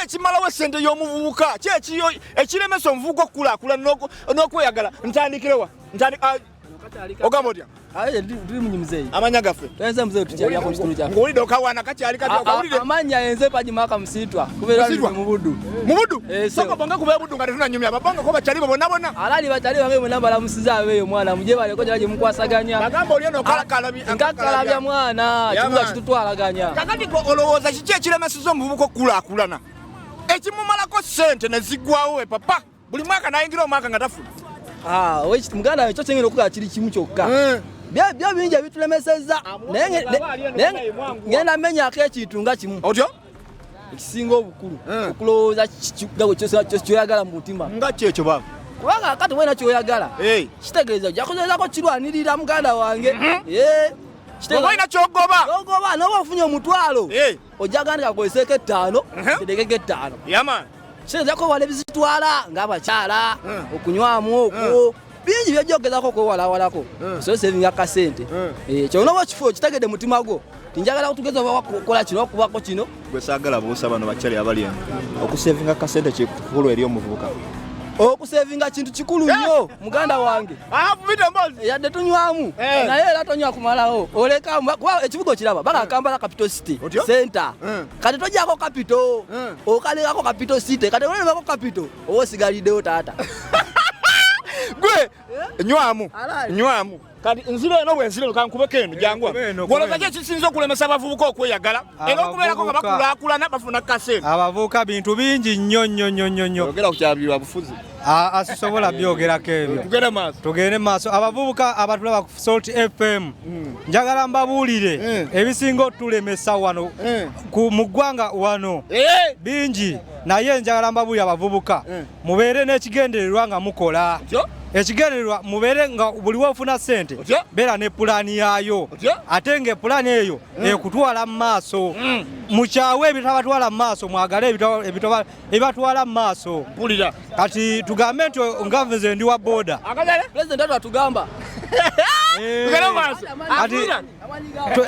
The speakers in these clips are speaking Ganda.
ekimalawo essente y'omuvubuka? Ki ekiremesa omuvubuka okukulaakulana n'okweyagala? Ntandikirewa? Ogamba otya? Amanya gaffe. Tuenze mzee tukyalya ku kitundu kyaffe. Ng'owulidde okawaana kakyali kati okawulire. Amanya enze Paji Maka Musitwa kubeera mu Buddu. Mu Buddu? Eh, Soko bonga kuba Buddu nga tetunanyumya babonga ko bakyali bo bonna bonna. Alali bakyali bange bonna balamusiza abeeyo mwana muje baleko gyala gye mukwasaganya. Bagamba oli eno okalakalabya. Nkakalabya mwana kibuga kitutwalaganya. Kakati gwe olowooza kiki ekiremeseza omuvubuka okukulaakulana? Ekimumalako ssente ne ziggwawo we papa. Buli mwaka nayingira omwaka nga tafuna. Ah, wekiti muganda wange kyo kyengenda okukola kiri kimu kyokka. Byo bingi ebitulemesezza naye ngenda menyako ekintu nga kimu. Otyo? Ekisinga obukulu okulowooza kyoyagala mu mutima. Nga ki ekyo baba? Kubanga kati wena kyoyagala kitegeeza ojja kugezaako kirwanirira muganda wange. Oba olina kyogoba. Kyogoba n'oba ofunye omutwalo ojja gandika kozeseeko 5 terekeko 5. Yama. Kitegeeza kwewala ebizitwala ng'abakyala okunywamu okwo bingi byojja okugezako okwewalawalako osobola sevinga akasente. Kyonna oba okifo okitegedde mutima gwo nti njagala kutugeza oba kukola kino okubako kino. Gwe saagala buusa bano bakyali abali eno. Okusevinga akasente kikulu eri omuvubuka. Okusevinga kintu kikulu nnyo muganda wange. Yadde tunywamu naye era tonywa kumalawo oleka kuba ekibuga okiraba baga Kampala Capital City Center. Kati tojjako capital okalekako Capital City kati olekako capital oba osigaliddewo taata. Gwe nywamu nywamu. Kati nzira eno bwe nzira eno kankubeko eno jangu. Gwolowooza ki ekisinza okulemesa abavubuka okweyagala era okubeerako nga bakulaakulana bafuna kasente? Abavubuka bintu bingi nnyo nnyo nnyo nnyo nnyo. Yogera ku kya byabufuzi. Asisobola byogerako ebyo. Tugende maaso. Tugende maaso. Abavubuka abatulaba ku Salt FM njagala mbabuulire ebisinga otulemesa wano mu ggwanga wano bingi, naye njagala mbabuulire abavubuka mubeere n'ekigendererwa nga mukola. Ekigendererwa mubeere nga buli w'ofuna ssente beera ne pulaani yaayo, ate ng'epulaani eyo ekutwala mu maaso. Mukyawe ebitabatwala mu maaso, mwagale ebibatwala mu maaso. Kati tugambe nti nga nze ndi wa boda. President atugamba. Kati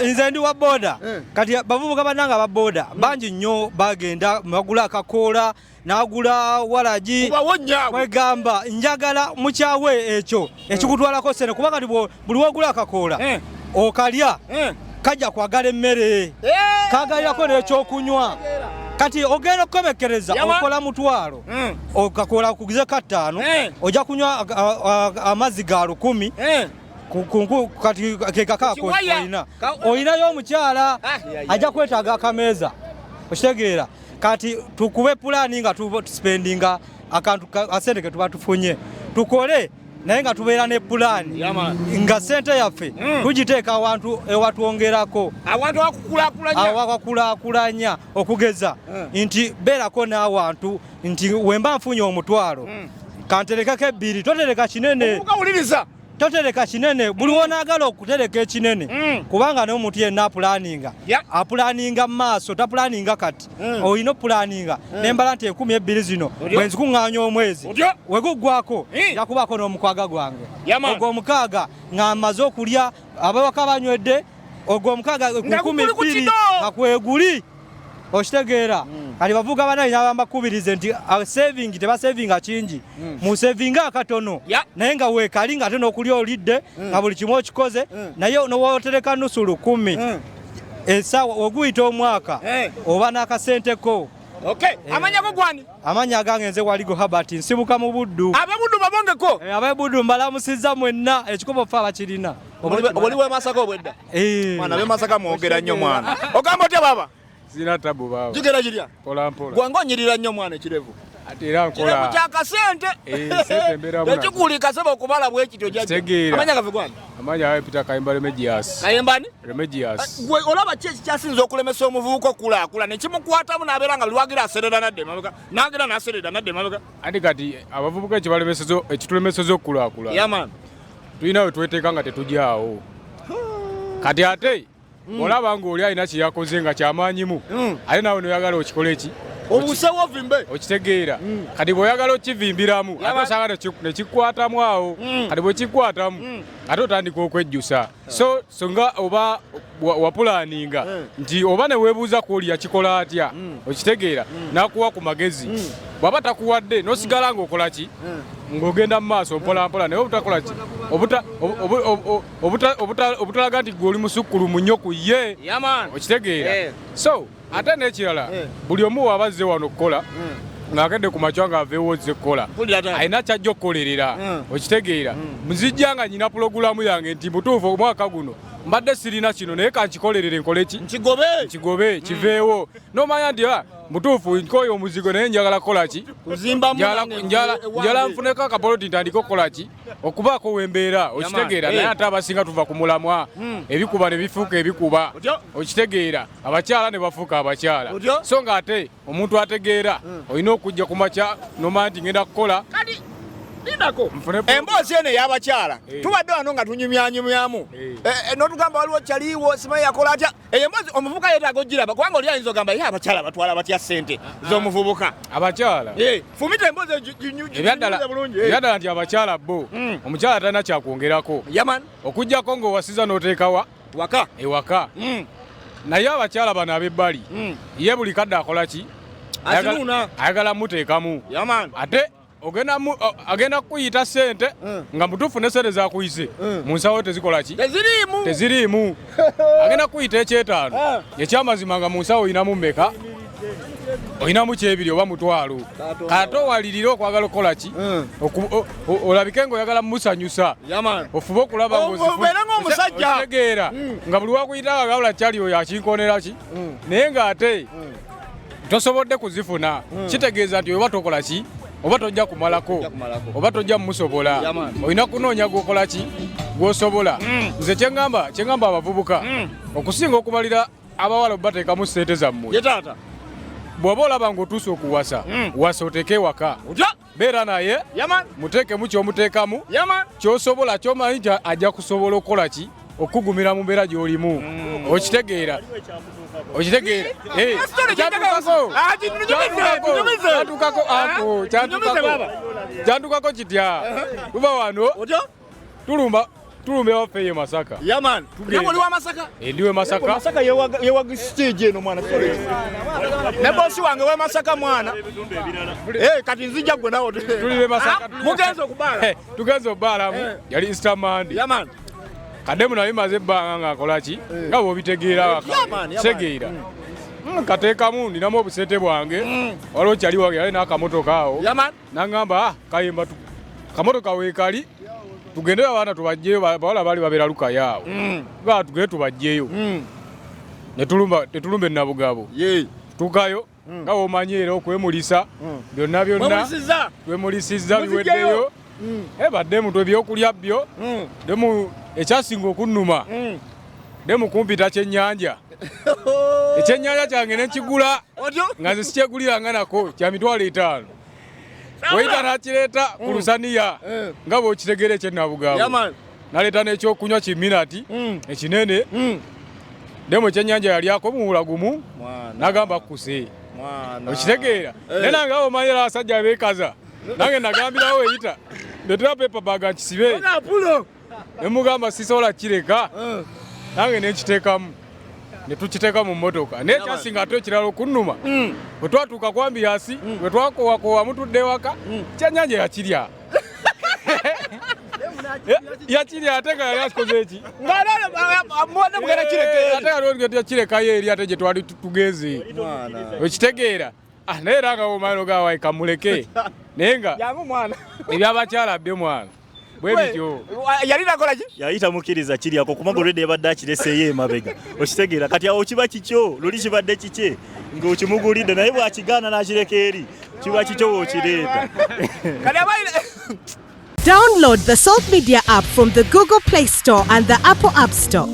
nze ndi wa boda. Kati bavubuka bannange aba boda bangi nnyo bagenda bagula akakoola n'agula walagi kwegamba njagala mukyawe ekyo ekikutwalako ssente, kuba kati buli wogula akakoola okalya kajja kwagala emmere kagalirako n'ekyokunywa. Kati ogenda okukomekkereza okola mutwalo okakola kugize ka 5 ojja kunywa amazzi ga 1000 kati ke kakaako olina olinayo omukyala ajja kwetaaga akameeza okitegeera. Kati tukube pulaani nga tuspendinga akantu asente ke tuba tufunye tukole, naye nga tubeera ne pulaani nga ssente yaffe tugiteeka awantu ewatwongerako awantu awakulaakulanya okugeza nti beerako n'awantu nti wemba nfunye omutwalo kanterekeko 2 totereka kinene. Totereka kinene buli wonaagala okutereka ekinene kubanga n'omuntu yenna apulaninga apulaninga mu maaso tapulaninga kati olina opulaninga nembala nti 12 zino bwe nzikuŋŋaanya omwezi we guggwako nja kubaako n'omukwaga gwange ogwo omukaaga nga mmaze okulya abawaka banywedde ogwo omukaaga 12 nga kweguli okitegeera. Kati bavuga banaye nabambakubirize nti saving tebasavinga kingi mu savinga akatono naye nga weekali nga ate n'okulya olidde nga buli kimu okikoze naye nowotereka 100 essaawa oguyita omwaka oba n'akasenteko. Amanya go gwani? Amanya agange nze Waligo Herbert, nsibuka mu Buddu. Ab'Ebuddu babongeko. Ab'Ebuddu mbalamusizza mwenna, ekikopo ffe abakirina. Oli w'e Masaka obwedda? Mwana ab'e Masaka mwogera nnyo mwana. Ogamba otya baba? Sina tabu baba. Jigera girya. Mpola mpola. Gwange onyirira nnyo mwana ekirevu. Ate era nkola. Kirevu kya kasente. Sente mbeera buna. Ekikulika sebo okubala bwe kityo jjajja. Kitegeera. Amanya gaffe gwani? Amanya gawe Peter Kayemba Remedias. Kayemba ani? Remedias. Gwe olaba ki ekikyasinze okulemesa omuvubuka okulaakula ne kimukwatamu n'abeera nga lwagira aserera nadda emabega n'agira n'aserera nadda emabega. Anti kati abavubuka ekitulemeseza okulaakula. Yeah man. Tulina we tweteeka nga tetujaawo. Kati ate olaba ng'oli alina kye yakoze nga kyamaanyimu ate naawe noyagala okikole ki Obuusewo ovimbe. Okitegeera? Kati bw'oyagala okivimbiramu, ate osanga nekikwatamu awo. Kati bwekikwatamu, ate otandika okwejjusa. So nga oba wapulaninga nti oba ne weebuuza ku oli yakikola atya, okitegeera, n'akuwa ku magezi. Bw'aba takuwadde, n'osigala ng'okola ki, ng'ogenda mu maaso mpola mpola, naye obutakola ki, obutalaga nti gwe oli musukkulumu nnyo ku ye. Okitegeera? So ate n'ekirala, buli omu waba azze wano okukola, ng'akedde ku makya ng'aveewo ozze kukola, alina kyajja okukolerera. Okitegeera? Nzijja nga nyina pulogulaamu yange nti mutuufu omwaka guno mbadde sirina kino, naye kankikolerere, nkole ki? Nkigobe. Nkigobe kiveewo. Nomanya nti mutuufu nkoyo omuzigo, naye njagala kukola ki? Njala nfuneko akapoloti, ntandike okukola ki, okubaako wembeera. Okitegeera? Naye ate abasinga tuva ku mulamwa, ebikuba ne bifuuka ebikuba. Okitegeera? Abakyala ne bafuuka abakyala. So nga ate omuntu ategeera, olina okujja ku makya nomanya nti ngenda kukola. Lindako, emboozi eno ey'abakyala, tubadde wano nga tunyumyanyumyamu, notugamba waliwo kyaliwo simanyi yakola atya. Eyo emboozi omuvubuka yeetaaga ogiraba, kubanga oli ayinza ogamba ye abakyala batwala batya ssente z'omuvubuka? Abakyala. Fumita emboozi. Ebyaddala nti abakyala bo, omukyala talina kyakwongerako okugjako ng'owasiza n'oteekawa waka. Ewaka. Naye abakyala bano ab'ebbali, ye buli kadde akola ki? Ayagala muteekamu. Ate agenda kukuyita ssente nga mutuufu, ne ssente zakuyise mu nsawo tezikola ki? Teziriimu. Teziriimu. Agenda kukuyita ekyetaano, ekyamazima nga mu nsawo oyinamu mmeka? Oyinamu kyebiri oba 500. Kate owalirire okwagala okukola ki? Olabike ng'oyagala mumusanyusa, ofube okulaba ng'omusajja. Nga buli wakuyita gabula kyali oyo akinkonera ki, naye ng'ate tosobodde kuzifuna. Kitegeeza nti oba tokola ki, oba tojja kumalako, oba tojja mumusobola. Olina kunoonya gwokola ki, gwosobola. Nze kyeŋŋamba abavubuka, okusinga okubalira abawala obateekamu ssente zammwe, bw'oba olaba ng'otuuse okuwasa, wasa oteeke ewaka, beera naye, muteekemu kyomuteekamu kyosobola, kyomanyi nti ajja kusobola okukola ki, okugumira mu mbeera gy'olimu. Okitegeera? Okitegeera? Kyantukako ako, kyantukako kitya? Tuba wano tulumba tulumba ewaffe ye Masaka. Ndiwe Masaka. Masaka yewaga stage eno mwana, ne bosi wange we Masaka mwana. Kati nzija gwe nawo. Tuli be Masaka. Mugenze okubaala? Tugenze okubaalamu, yali Easter Monday. Kademu naye maze ebbanga nga akola ki, nga bw'obitegeera, tegeera kateekamu ninamu obusente bwange. Waliwo kyali wange yali n'akamotoka awo, naŋŋamba, "Kayemba, kamotoka weekali, tugende abaana tubajjeyo." Bawala baali babeera Lukaya awo, nga tugende tubajjeyo. Netulumba enabugabo, tutuukayo nga womanyi era okwemulisa byonna byonna twemulisizza, biweddeyo. Badde mutwe ebyokulya byo demu. Ekyasinga okunnuma, demu kumpita kyennyanja, ekyennyanja kyange nekigula nga nze sikyeguliranga nako, kya 50,000. Weyita nakireeta ku lusaniya nga bwokitegeera ekyenabugabo, naleeta n'ekyokunywa kiminati ekinene. Demu ekyennyanja yalyako muwula gumu, nagamba kkuse. Okitegeera? Naye nange awo omanyira abasajja beekaza, nange nagambirawo weyita ndetera paper bag nkisibe, nemugamba sisobola kireka, nange nenkiteekamu, netukiteeka mu mmotoka. Naye ekyasinga ate ekirala okunnuma, bwe twatuuka ku ambulance, bwe twakowakowa mutudde ewaka, kyennyanja yakirya, yakirya, ate nga yali akikoze eki, ate nga kirekayo eri ate gye twali tugenze. Okitegeera? Naye era nga womanyi ogawayi kamuleke, naye nga ebyabakyala byo mwana bwe bityo. Yali nakola ki? Yali tamukkiriza kiryako kubanga olwedde yabadde akireseeyo emabega. Okitegeera? Kati awo kiba kikyo, luli kibadde kikye ng'okimugulidde, naye bw'akigaana n'akireka eri, kiba kikyo w'okireeta. Download the Salt Media app from the Google Play Store and the Apple App Store.